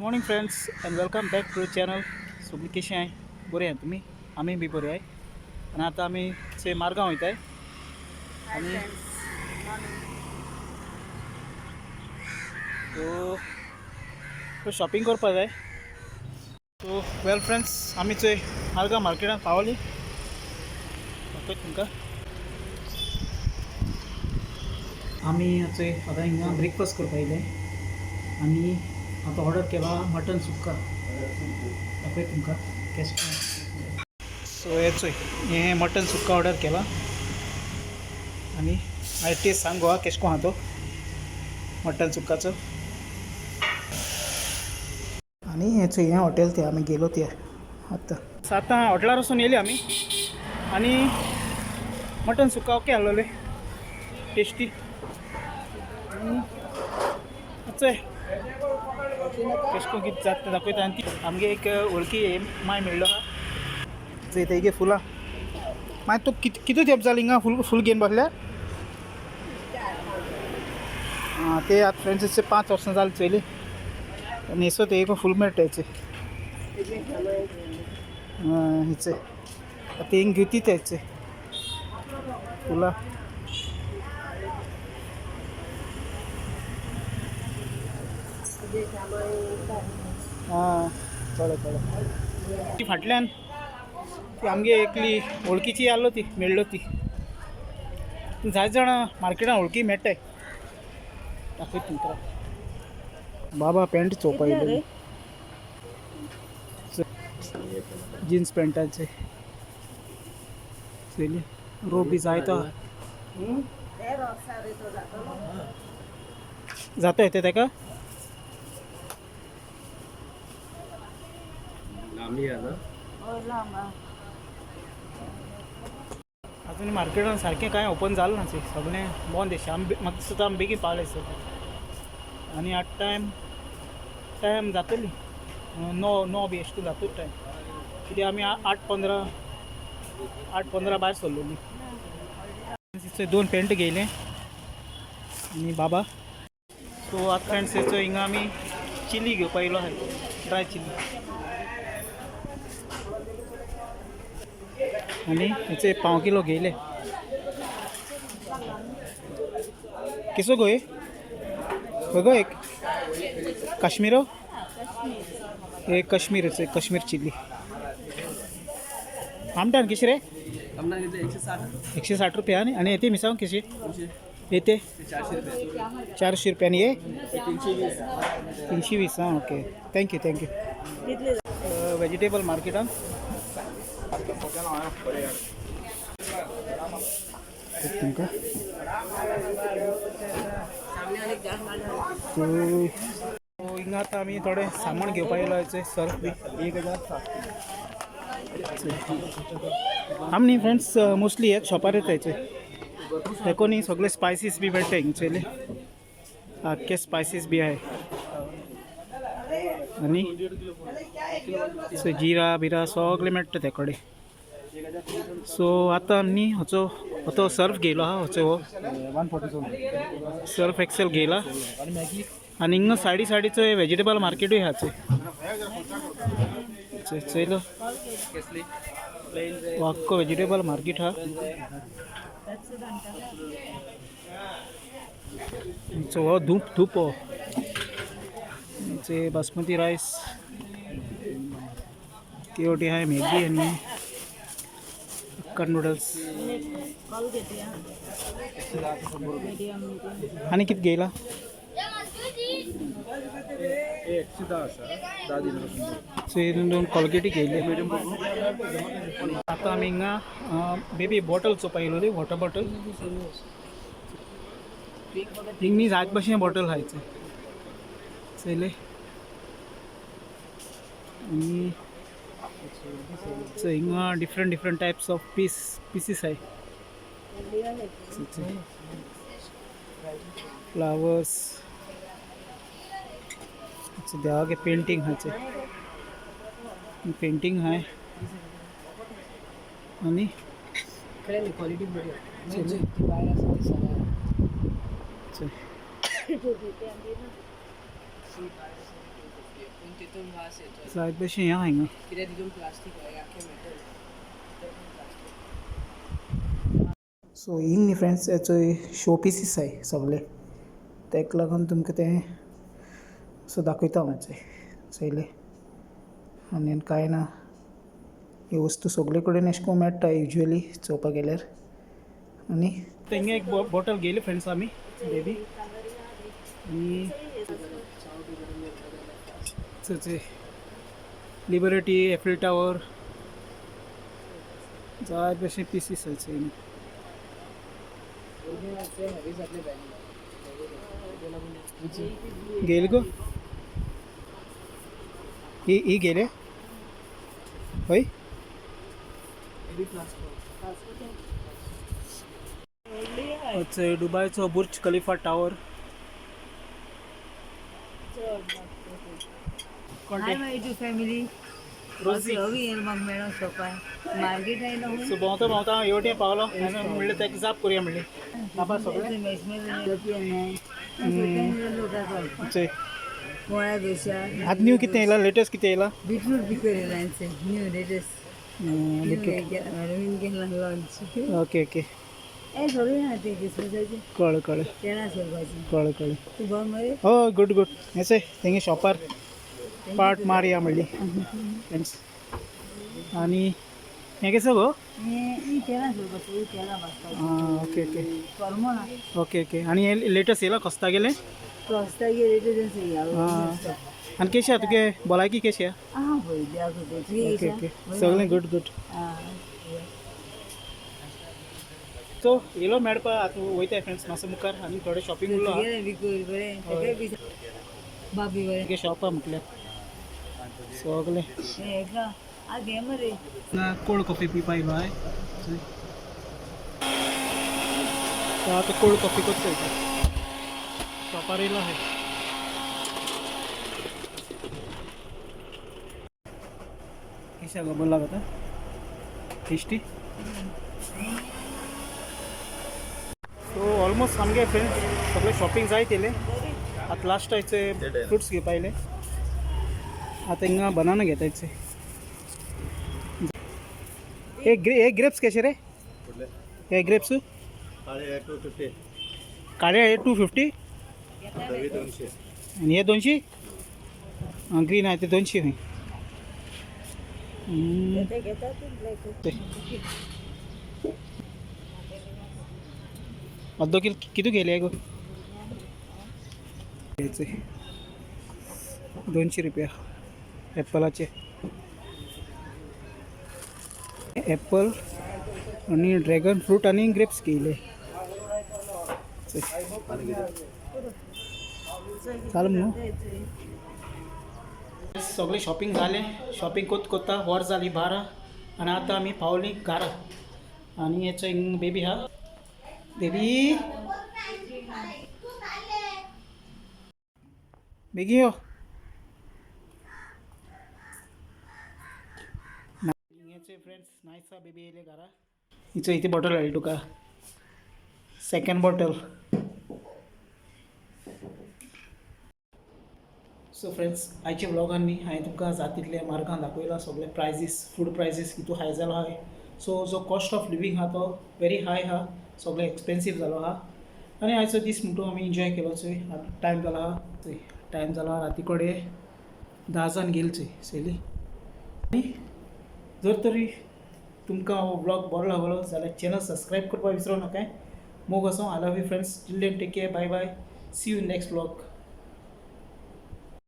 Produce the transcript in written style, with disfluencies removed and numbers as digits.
Morning friends and welcome back to channel. सगळीं कशी आहे? बरी आहे तुमी? आमी बी बरी आहे. आनी आतां आमी से मारगांव वयताय. आनी सो शॉपिंग करपा जाय. सो वेल फ्रेंड्स, आमी चोय मारगांव मार्केटान पावली. दाखयता तुमकां. आमी चोय आतां हिंगा ब्रेकफास्ट करपा येयले आनी आतां ऑर्डर केला मटन सुक्का. दाखयता तुमकां केशें. सो हें चोय, हें मटन सुक्का ऑर्डर केला आनी मागीर टेस्ट सांग गो केशें कोन्न आहा तो मटन सुक्काचो. आनी हें चोय, हें हॉटेल तें आमी गेलो ते आतां. आतां हॉटेलार वचून येयली आमी आनी मटन सुक्का ओके आहलोलें, टेस्टी. चोय केशें कोन्न कितें जाता तें दाखयता. आनी ती आमगे एक वळखी माय मेळ्ळो आहा. चोय तेगे फुलां. मागीर तूं कितू तेंप जालें हिंगा फूल फूल घेवन बसल्यार? आं, ते आतां फ्रेंड्स 5 वर्सां जालीं चोयली आनी हेसो ते एक फूल मेळटा हेचे. हेचे आतां हिंग घेवती तेचे फुलां. आं, कळ्ळें कळ्ळें. ती फाटल्यान ती आमगे एकली वळखीची आहलो, ती मेळ्ळो. ती जायते जाणां मार्केटान वळखी मेळटाय. दाखयता तुमकां. बाबा पॅन्ट चोवपा येयलेली, जिन्स पॅन्टाचे चोयली. रोप बी जायतो जाता येते ताका. लांबी आहे ना? अजून मार्केटान सारकें कांय ओपन जालें ना, सगळें बंद. आमी म्हाका दिसता आमी बेगीन पावले सर. आनी आतां टायम टायम जातली 9 9 बी एश जातली टायम, कित्याक आमी 8:15 8:15 भायर सरलेली. दोन पेंट घेयले आनी बाबा. सो आतां फ्रेंड्स, हेचो हिंगा आमी चिली घेवपा येयलो आहाय, ड्राय चिली. आनी हेचे पाव किलो घेयले. केसो गो हे? खंय गो एक काश्मीरो? हे काश्मीर, काश्मीर चिल्ली. आमटान कशी रे? 160. 160 रुपया. आनी आनी येते मिसांग कशी येते? 400 रुपये. 400 रुपया. आनी हे? 320. 320. आं, okay, thank you thank you. Vegetable मार्केटान तुमकां. सो हिंगा आतां आमी थोडें सामान घेवपा येयलो, सर्फ बी. 1007. आमी न्ही फ्रेंड्स, मोस्टली ह्याच शॉपार येता. तेको न्ही सगळे स्पायसीस बी मेळटा हिंगसरले, आख्खे स्पायसीस बी आहाय. आनी जिरा बिरा सगळें मेळटा त्या कडेन. सो आतां आमी होचो हो सर्फ घेयलो आहा, होचो हो सर्फ एक्सेल घेयला. आनी हिंगा सायडी सायडीचो वेजिटेबल मार्केटूय आहा. चोय चोयलो, हो आख्खो वेजिटेबल मार्केट आहा. हो धूप धूप हो बासमती रायस. ती वटी आहे मॅगी आनी हक्का नूडल्स. आनी कितें घेयला? 110 आसा, 10 दिलो. सो दोन कॉलगेटी घेयले. आतां आमी हिंगा बेबी बॉटल चोवपा येयलोली, वॉटर बॉटल. हिंग न्ही जायत भशेन बॉटल आहाय. चोयले. आनी चोय, हिंगा different different types of pieces आहाय. फ्लावर्स, देवागे पेंटींग आहा, पेंटींग आहाय. आनी क्वालिटी बरी. भायर आसा ती सगळ्या. चोय. पूण तितून वास येतो. जायत भशेन हें आहा हिंगा. कित्याक तितून प्लास्टीक आख्खें मेटल. प्लास्टीक. सो हिंग न्ही फ्रेंड्स, हेचो शो पिसीस आहाय सगळे, तेका लागून तुमकां तें सो दाखयता हांव चोय चोयलें. आनी कांय ना, ह्यो वस्तू सगळे कडेन अशें करून मेळटा युजली चोवपाक गेल्यार. आनी तेंगे एक बॉटल घेयली फ्रेंड्स आमी बेबी. आनी चोय लिबर्टी, एफिल टावर, जाय भशेन पिसीस आहाय चोय. हेवी जातले बॅग. घेयली गो ही ही घेयले हय. Heavy plastic. चोय दुबयचो Burj Khalifa tower. Hi my YouTube family. Rosy. Ravi येयल म्हाका मेळों शॉपार मार्केट आयलो. सो भोंवता भोंवता हांव हेवटेन पावलो, हांवें म्हणलें ताका जाप करुया म्हणलें बाबा सगळें. लोक चोय पोळ्या दोशा. आतां न्यू कितें येयला, लेटस्ट कितें येयला? बीटरूट बिकर येयला न्यू लेटेस्ट. मॅडमीन केला लॉन्च. Okay okay. ए सगळें आहा ते किसमिसाचे. कळ्ळें कळ्ळें. केळां सोलपाची. कळ्ळें कळ्ळें. तूं बरो मरे? हय, गुड गुड. हें चोय तेंगे शॉपार पार्ट मारया म्हणली फ्रेंड्स. आनी हें केसो गो? हें तेलां सोलपाची, तेलां भाजपाची. आं, ओके ओके. करमो ना. Okay okay. आनी हें लेटस्ट येयला खस्ता गेलें. रस्त्या गेले ते. आं, आनी केशी आहा तुगे भलायकी, केशी आहा? आं, पळय देवा कृपेन. तुगे? ओके ओके, सगळें गुड गुड. आं. सो येयलो मेळपा, आतां वयताय फ्रेंड्स मातसो मुखार आनी थोडें शॉपिंग उरलो आहा. तुगेलें विकूर बरें, तेकाय बी बाबी बरें. तुगे शॉप आहा म्हटल्यार सगळें. हें हेका आं घे मरे. कोल्ड कॉफी पिवपा येयलो हांवें. आतां कोल्ड कॉफी करता वयता, शॉपार येयलो आहाय. केशें गो, बरें लागता, टेस्टी. सो ऑलमोस्ट आमगे फ्रेंड्स सगळें शॉपिंग जायत येयलें. आतां लास्ट आयचे फ्रुट्स घेवपा येयले. आतां हिंगा बनाना घेतायचे. हे ग्रे हे ग्रेप्स कशे रे, हे ग्रेप्स? 250. काळे हे 250. धवी 200. आणि हे 200. ग्रीन आहे ते 200 खंय. ते अर्दो किल कितू घेयले गो? घ्यायचे 200 रुपया ॲपलाचे. ॲपल आणि ड्रॅगन फ्रूट आणि ग्रेप्स घेयले. चालेल न्हू. सगळें शॉपिंग जालें. शॉपिंग कोत कोत्ता वर जाली 12 आनी आतां आमी पावली घरा. आनी हेचो हिंग बेबी आहा. बेबी, बेगीन यो. हेचे फ्रेंड्स नायसा बेबी येयले घरा. हिचो इथे बॉटल हाडली तुका, सेकंड बॉटल. सो फ्रेंड्स, आयच्या व्लॉगान न्ही हांवें तुमकां जात तितले मार्गान दाखयला सगळे प्रायजीस, फूड प्रायजीस कितू हाय जालो आहाय. सो जो कॉस्ट ऑफ लिवींग आहा तो वेरी हाय आहा, सगळें एक्सपेन्सीव जालो आहा. आनी आयचो दीस म्हणटू आमी एन्जॉय केलो चोय. आतां टायम जाला आहा चोय, टायम जाला राती कडेन 10 जावन गेली चोय सयली. आनी जर तरी तुमकां हो व्लॉग बरो लागलो जाल्यार चॅनल सबस्क्रायब करपाक विसरूं नाकाय. मोग आसूं. I love you friends. Till then, take care. Bye bye. See you next vlog.